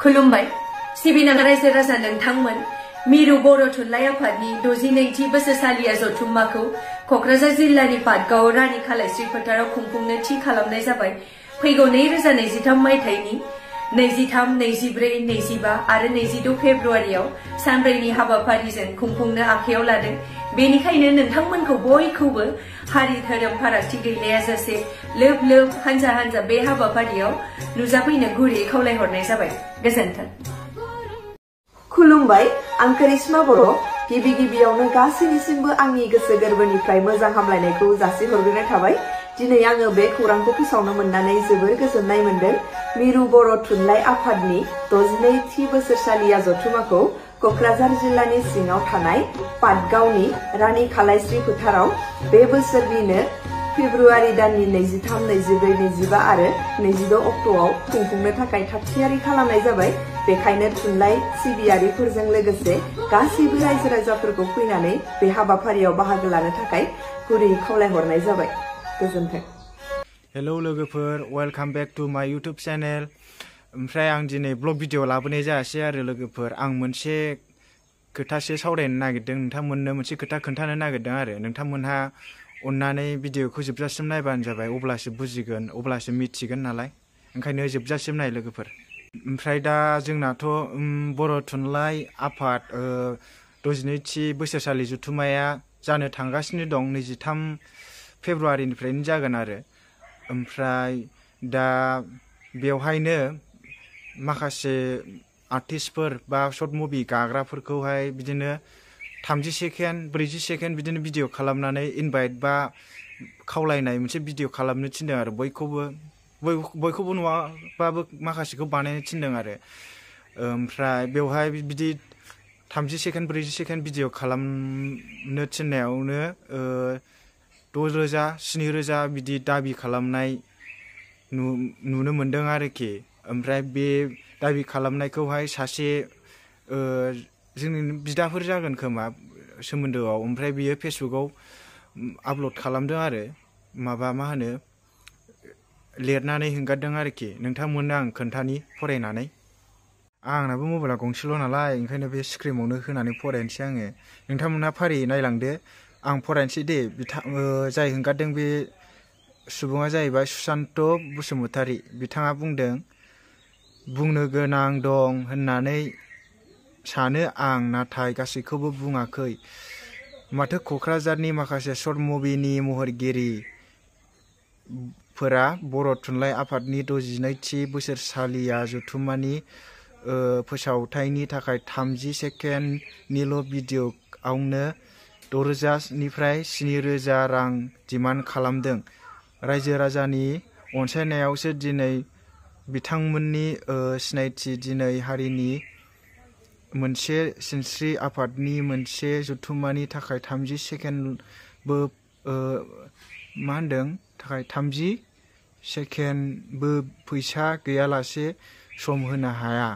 खुलुमबाय सिबिनां रायजो राजा नोंथांमोन मिरु बर' थुनलाइ आफादनि 62थि बोसोरसालिया जथुम्माखौ क'क्राझार जिल्लानि पाटगाव रानी खालायस्रि फोथाराव खुंफुंनो थि खालामनाय जाबाय। फैगौ 2023 मायथाइनि 23, 24, 25 आरो 26 फेब्रुआरियाव सानब्रैनि हाबाफारिजों खुंफुंनो आखायाव लादों। बेनिखायनो नोंथांमोनखौ बयखौबो हारि धोरोम फारागथि गैलायाजासे लोब लोब हानजा हानजा बे हाबाफारियाव नुजाफैनो गुरैयै खावलायहरनाय जाबाय। गोजोन्थों। खुलुमबाय, आं करिश्मा बर'। गिबि गिबियावनो गासैनिसिमबो आंनि गोसो गोरबोनिफ्राय मोजां हामलायनायखौ जासिहरग्रोनाय थाबाय। दिनै आङो बे खौरांखौ फोसावनो मोननानै जोबोर गोजोननाय मोन्दों। मिरु बर' थुनलाइ आफादनि 62थि बोसोरसालिया जथुम्माखौ क'क्राझार जिल्लानि सिङाव थानाय पाटगावनि रानी खालायस्रि फोथाराव बे बोसोरनिनो फेब्रुआरि दाननि 23, 24, 25 आरो 26 अक्ट'आव खुंफुंनो थाखाय थागथियारि खालामनाय जाबाय। बेखायनो थुनलाइ सिबियारिफोरजों लोगोसे गासैबो रायजो राजाफोरखौ फैनानै बे हाबाफारियाव बाहागो लानो थाखाय गुरैयै खावलायहरनाय जाबाय। गोजोन्थों। हेलौ लोगोफोर, वेलकाम बेक टु माय इउटुब चेनेल। ओमफ्राय आं दिनै ब्लग भिडिअ लाबोनाय जायासै आरो लोगोफोर, आं मोनसे खोथासो सावरायनो नागिरदों, नोंथांमोननो मोनसे खोथा खोन्थानो नागिरदों आरो नोंथांमोनहा अन्नानै भिडिअखौ जोबजासिम नायबानो जाबाय, अब्लासो बुजिगोन, अब्लासो मिथिगोन नालाय, ओंखायनो जोबजासिम नाय लोगोफोर। ओमफ्राय दा जोंनाथ' बर' थुनलाइ आफाद 62थि बोसोरसालि जथुम्माया जानो थांगासिनो दं। 23 फेब्रुआरिनिफ्रायनो जागोन आरो। ओमफ्राय दा बेवहायनो माखासे आर्टिस्टफोर बा सर्ट मुभि गाग्राफोरखौहाय बिदिनो 30 सेकेन्ड 40 सेकेन्ड बिदिनो भिडिअ खालामनानै इनभाइट बा खावलायनाय मोनसे भिडिअ खालामनो थिनदों आरो बयखौबो नङाबाबो माखासेखौ बानायनो थिनदों आरो। ओमफ्राय बेवहाय बिदि 30 सेकेन्ड 40 सेकेन्ड भिडिअ खालामनो थिननायावनो 6,000 7,000 बिदि दाबि खालामनाय नुनो मोनदों आरोखि। ओमफ्राय बे दाबि खालामनायखौहाय सासे जोंनि बिदाफोर जागोन खोमा सोमोन्दोआव, ओमफ्राय बियो फेसबुकाव आपल'ड खालामदों आरो मा होनो लिरनानै हगारदों आरोखि। नोंथांमोननो आं खोन्थानि फरायनानै। आंनाबो मबाइला गंसेल' नालाय, ओंखायनो बे स्क्रिनावनो होनानै फरायनोसै आङो। नोंथांमोनहा फारियै नायलांदो, आं फरायनोसै दे। जाय हगारदों बे सुबुङा जाहैबाय सुशान्त बसुमतारी। बिथाङा बुंदों, बुंनो गोनां दं होननानै सानो आं, नाथाय गासैखौबो बुङाखै। माथो क'क्राझारनि माखासे सर्ट मुभिनि महरगिरिफोरा बर' थुनलाइ आफादनि 62थि बोसोरसालिया जथुम्मानि फोसावथायनि थाखाय 30 सेकेन्डनिल' भिडिअ'आवनो 6,000 निफ्राय 7,000 रां डिमान्ड खालामदों। रायजो राजानि अनसायनायावसो दिनै बिथांमोननि सिनायथि। दिनै हारिनि मोनसे सिनस्रि आफादनि मोनसे जथुम्मानि थाखाय 30 सेकेन्डबो थाखाय 30 सेकेन्डबो फैसा गैयालासे सम होनो हाया।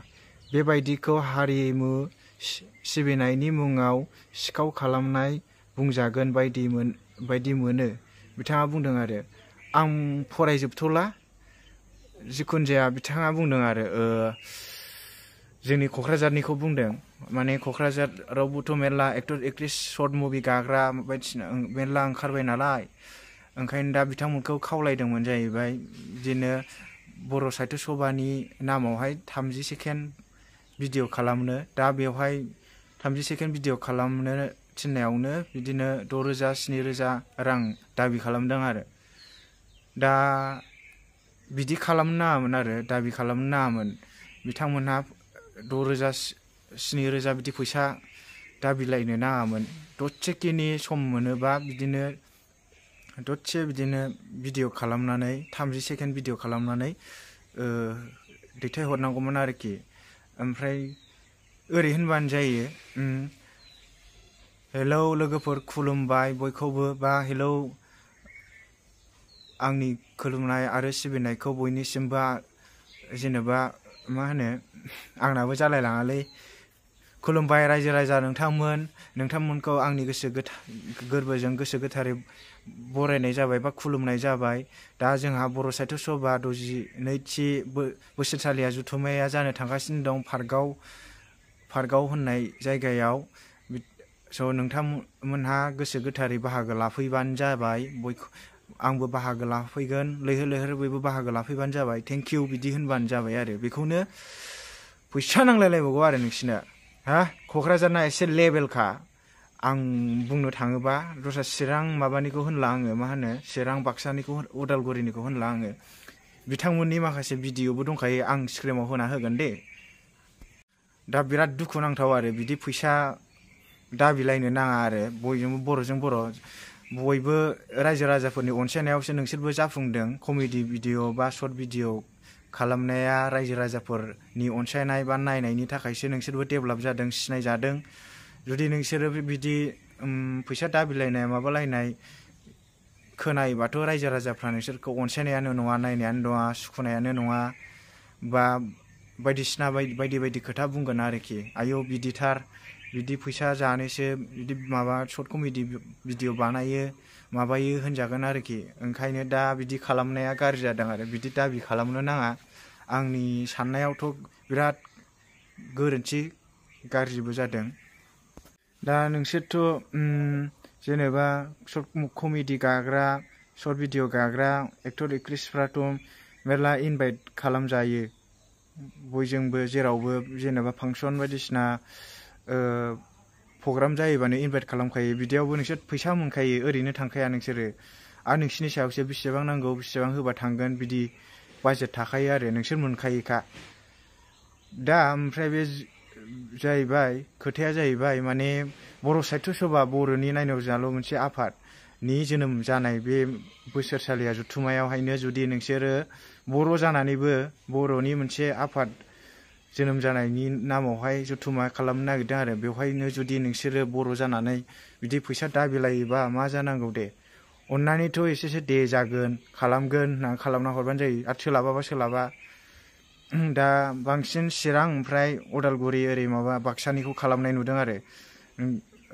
बेबायदिखौ हारिमु सिबिनायनि मुङाव सिखाव खालामनाय बुंजागोन बायदि मोनो, बिथाङा बुंदों आरो। आं फरायजोबथ'ला, जिखुनु जाया बिथाङा बुंदों आरो जोंनि क'क्राझारनिखौ बुंदों। माने क'क्राझारावबोथ' मेरला एक्टर एक्ट्रिस सर्ट मुभि गाग्रा बायदिसिना मेरला ओंखारबाय नालाय, ओंखायनो दा बिथांमोनखौ खावलायदोंमोन जाहैबाय बिदिनो बर' साहित्य सभानि नामावहाय 30 सेकेन्ड भिडिअ खालामनो। दा बेवहाय 30 सेकेन्ड भिडिअ खालामनो थिननायावनो बिदिनो 6,000 7,000 रां दाबि खालामदों आरो। दा बिदि खालामनो नाङामोन आरो, दाबि खालामनो नाङामोन। बिथांमोनहा 6,000 7,000 बिदि फैसा दाबिलायनो नाङामोन। दसेखिनि सम मोनोबा बिदिनो भिडिअ खालामनानै 30 सेकेन्ड भिडिअ खालामनानै दैथायहरनांगौमोन आरोखि। ओमफ्राय ओरै होनबानो जायो। हेलौ लोगोफोर, खुलुमबाय बयखौबो, बा हेलौ। आंनि खुलुमनाय आरो सिबिनायखौ बयनिसिमबो जेनेबा आंनाबो जालायलाङालै। खुलुमबाय रायजो राजा नोंथांमोनखौ आंनि गोसो गोरबोजों गोसो गोथारै बरायनाय जाबाय बा खुलुमनाय जाबाय। दा जोंहा बर' साहित्य सभा 62थि बोसोरसालिया जथुम्माया जानो थांगासिनो दं पार्कआव होननाय जायगायाव। स' नोंथांमोनहा गोसो गोथारै बाहागो लाफैबानो जाबाय। आंबो बाहागो लाफैगोन, लैहोर लैहोर बयबो बाहागो लाफैबानो जाबाय। थेंक इउ बिदि होनबानो जाबाय आरो। बेखौनो फैसा नांलायलायबावगौ आरो नोंसिनो हा। क'क्राझारना एसे लेभेलखा। आं बुंनो थाङोबा दस्रा चिरां माबानिखौ होनला आङो, मा होनो चिरां बाक्सानिखौ उदालगुरिनिखौ होनला आङो। बिथांमोननि माखासे भिडिअ'बो दंखायो, आं स्क्रिनाव होना होगोन दे। दा बिराद दुखुनांथाव आरो बिदि फैसा दाबिलायनो नाङा आरो। बयजोंबो बर'जों बर' बयबो रायजो राजाफोरनि अनसायनायावसो नोंसोरबो जाफुंदों। कमेडि भिडिअ' बा सर्ट भिडिअ' खालामनाया रायजो राजाफोरनि अनसायनाय बा नायनायनि थाखायसो नोंसोरबो डेभेलप जादों, सिनायजादों। जुदि नोंसोरो बिदि फैसा दाबिलायनाय माबालायनाय खोनायोबाथ' रायजो राजाफ्रा नोंसोरखौ अनसायनायानो नङा, नायनायानो नङा, सुखुनायानो नङा, बा बायदिसिना बायदि खोथा बुंगोन आरोखि। आयौ बिदिथार, बिदि फैसा जानोसो बिदि माबा सर्ट कमेडि भिडिअ बानायो माबायो होनजागोन आरोखि। ओंखायनो दा बिदि खालामनाया गाज्रि जादों आरो। बिदि दाबि खालामनो नाङा। आंनि साननायावथ' बिराद गोरोन्थि, गाज्रिबो जादों। दा नोंसोरथ' जेनेबा सर्ट कमेडि गाग्रा, सर्ट भिडिअ गाग्रा एक्टर एक्ट्रिसफ्राथ' मेरला इनभाइट खालामजायो बयजोंबो, जेरावबो जेनेबा फांसन बायदिसिना प्रग्राम जायोबानो इनभाइट खालामखायो। बिदियावबो नोंसोर फैसा मोनखायो, ओरैनो थांखाया नोंसोरो। आरो नोंसिनि सायावसो बेसेबां नांगौ, बेसेबां होबा थांगोन, बिदि बाजेट थाखायो आरो, नोंसोर मोनखायोखा। दा ओमफ्राय बे जाहैबाय खोथाया जाहैबाय माने बर' साहित्य सभा, बर'नि नायनो जाल' मोनसे आफादनि जोनोम जानाय बे बोसोरसालिया जथुम्मायावहायनो जुदि नोंसोरो बर' जानानैबो बर'नि मोनसे आफाद जोनोम जानायनि नामावहाय जथुम्मा खालामनो नागिरदों आरो। बेवहायनो जुदि नोंसोरो बर' जानानै बिदि फैसा दाबिलायोबा मा जानांगौ दे। अननानैथ' एसेसो दे जागोन, खालामगोन होननानै खालामना हरबानो जायो। आरो सोलाबाबा सोलाबा। दा बांसिन चिरां ओमफ्राय उदालगुरि ओरै माबा बाक्सानिखौ खालामनाय नुदों आरो।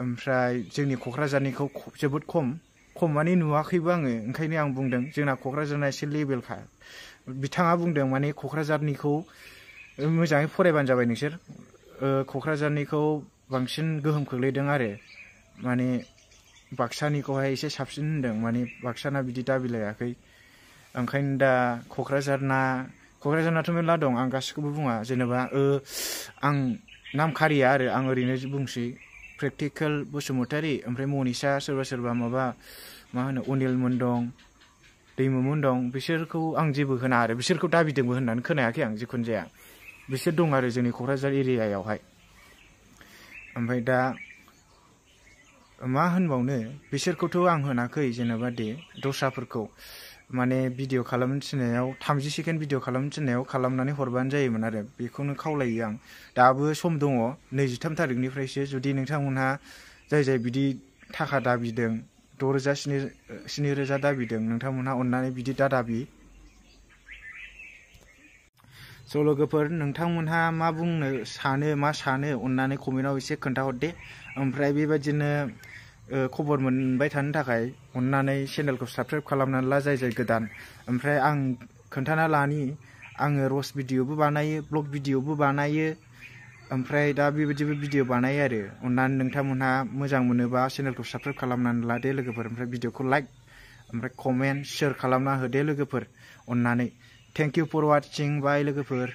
ओमफ्राय जोंनि क'क्राझारनिखौ जोबोद खम माने नुवाखैबो आङो। ओंखायनो आं बुंदों जोंना क'क्राझारना एसे लेभेलखा। बिथाङा बुंदों माने क'क्राझारनिखौ मोजाङै फरायबानो जाबाय नोंसोर। क'क्राझारनिखौ बांसिन गोहोम खोख्लैदों आरो, माने बाक्सानिखौहाय एसे साबसिन होनदों। माने बाक्साना बिदि दाबिलायाखै। ओंखायनो दा क'क्राझारनाथ' मेरला दं, आं गासिखौबो बुङा। जेनेबा आं नाम खारिया आरो, आं ओरैनो बुंसै। प्रेक्टिकेल बसुमतारी, ओमफ्राय मनिसा, सोरबा माबा मा होनो अनिलमोन दं, दैमुमोन दं। बिसोरखौ आं जेबो होना आरो, बिसोरखौ दाबिदोंबो होननानै खोनायाखै आं। जिखुनु जाया बिसोर दं आरो जोंनि क'क्राझार एरियायावहाय। ओमफ्राय दा मा होनबावनो, बिसोरखौथ' आं होनाखै। जेनेबा दे दस्राफोरखौ माने भिडिअ खालामनो थिननायाव 30 सेकेन्ड भिडिअ खालामनो थिननायाव खालामनानै हरबानो जायोमोन आरो। बेखौनो खावलायो आं। दाबो सम दङ, 23 थारिखनिफ्रायसो। जुदि नोंथांमोनहा जाय बिदि थाखा दाबिदों, 6,000 दाबिदों, नोंथांमोनहा अननानै बिदि दा दाबि। स' लोगोफोर, नोंथांमोनहा मा बुंनो सानो, मा सानो, अननानै कमेन्टआव एसे खोन्थाहरदे। ओमफ्राय बेबायदिनो खबर मोनबाय थानो थाखाय अननानै चेनेलखौ साबस्क्राइब खालामनानै ला, जाय गोदान। ओमफ्राय आं खोन्थाना लानि, आङो रस भिडिअबो बानायो, ब्लग भिडिअबो बानायो, ओमफ्राय दा बेबायदिबो भिडिअ बानायो आरो। अननानै नोंथांमोनहा मोजां मोनोबा चेनेलखौ साबस्क्राइब खालामनानै लादे लोगोफोर। ओमफ्राय भिडिअखौ लाइक, ओमफ्राय कमेन्ट, शेयार खालामना होदे लोगोफोर, अननानै। थेंक इउ फर वाचिं, बाय लोगोफोर।